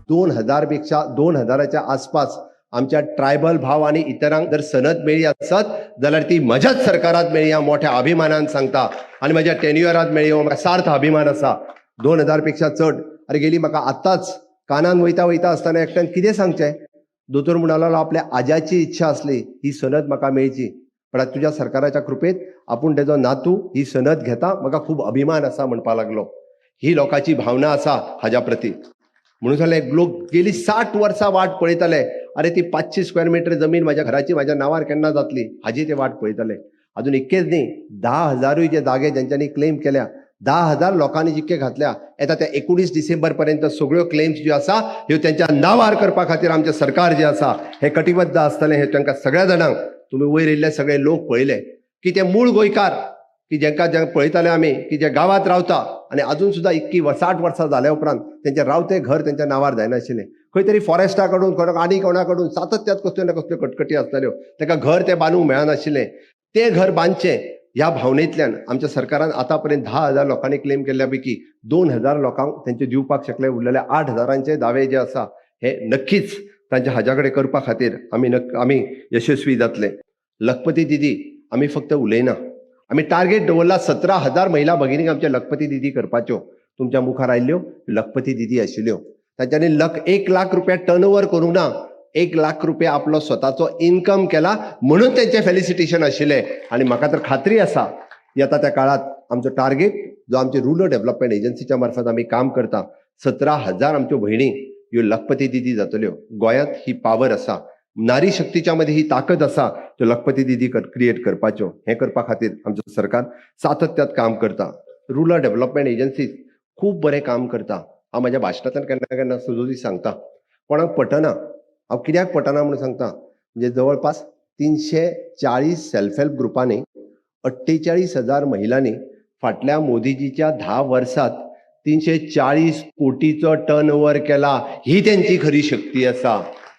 2000 पेक्षा, 2000च्या आसपास आमच्या ट्रायबल भाव आनी इतरांक जर सनद मेळ्ळी आसत जाल्यार ती म्हज्याच सरकारात मेळ्ळी, हांव मोठ्या अभिमानान सांगता आनी म्हज्या टेन्युअरात मेळ्ळी हो म्हाका सार्थ अभिमान आसा. 2000 पेक्षा चड. अरे गेली म्हाका आत्ताच कानान वयता वयता आसतना एकट्यान कितें सांगचें, दोतोर म्हणलो आपल्या आज्याची इच्छा आसली ही सनद म्हाका मेळची, पण आतां तुज्या सरकाराच्या कृपेत आपूण तेजो नातू ही सनद घेता, म्हाका खूब अभिमान आसा म्हणपा लागलो. ही लोकांची भावना आसा हाज्या प्रती. म्हणून सांगलें, लोक गेली 60 वर्सां वाट पळयताले, अरे ती 500 स्क्वेअर मिटर जमीन माझ्या घराची माझ्या नावार केन्ना जातली हाजी ते वाट पळयताले. अजून इतकेच न्ही, 10,000 जे जागे ज्यांच्यांनी क्लेम केल्या, 10,000 लोकांनी जितके घातल्या, येता त्या 19 डिसेंबर पर्यंत सगळ्यो क्लेम्स ज्यो आसा ह्यो त्यांच्या नावार करपा खातीर आमचें सरकार जें आसा हें कटिबद्ध आसतलें. हें तांकां सगळ्या जाणांक तुमी वयर येयल्ले सगळे लोक पळयले की ते मूळ गोंयकार की जेंका जे पळयताले आमी की जे गांवांत रावता आनी अजून सुद्दां इतकी 60 वर्सां जाल्या उपरांत तेंचें रावतें घर तेंच्या नांवार जायनाशिल्लें. खंय तरी फॉरेस्टा कडून खंय आनी कोणा कडून सातत्यात कसल्यो ना कसल्यो कटकटी आसताल्यो, ताका घर तें बांदूंक मेळनाशिल्लें. तें घर बांदचें ह्या भावनेंतल्यान आमच्या सरकारान आतां पर्यंत 10,000 लोकांनी क्लेम केल्ल्या पैकी 2000 लोकांक तेंचे दिवपाक शकले. उरलेले 8000चे दावे जे आसा हे नक्कीच तांच्या हाज्या कडेन करपा खातीर आमी यशस्वी जातले. लखपती दिदी आमी फक्त उलयना, आमी टार्गेट दवरला 17,000 महिला भगिनींक आमच्या लखपती दिदी करपाच्यो. तुमच्या मुखार आयिल्ल्यो लखपती दिदी आशिल्ल्यो, तांच्यांनी 1 लाख रुपया टर्न ओवर करूंक ना, 1 लाख रुपया आपलो स्वताचो इन्कम केला म्हणून तेंचें फेलिसिटेशन आशिल्लें. आनी म्हाका तर खात्री आसा येता त्या काळात आमचो टार्गेट जो आमचे रुरल डेव्हलपमेंट एजन्सीच्या मार्फत आमी काम करता, 17,000 आमच्यो भयणी ह्यो लखपती दिदी जातल्यो. गोंयांत ही पावर आसा, नारी शक्तीच्या मदीं ही ताकद आसा त्यो लखपती दिदी क्रिएट करपाच्यो. हें करपा खातीर आमचें सरकार सातत्यात काम करता. रुरल डेव्हलपमेंट एजन्सी खूब बरें काम करता. हांव म्हाज्या भाशणांतल्यान केन्ना केन्ना सदोदी सांगता, कोणाक पटना. हांव कित्याक पटना म्हणून सांगता, म्हणजे जवळपास 340 सेल्फ हेल्प ग्रुपांनी 48,000 महिलांनी फाटल्या मोदीजीच्या 10 वर्सात 340 कोटीचो टर्न ओवर केला. ही तेंची खरी शक्ती आसा.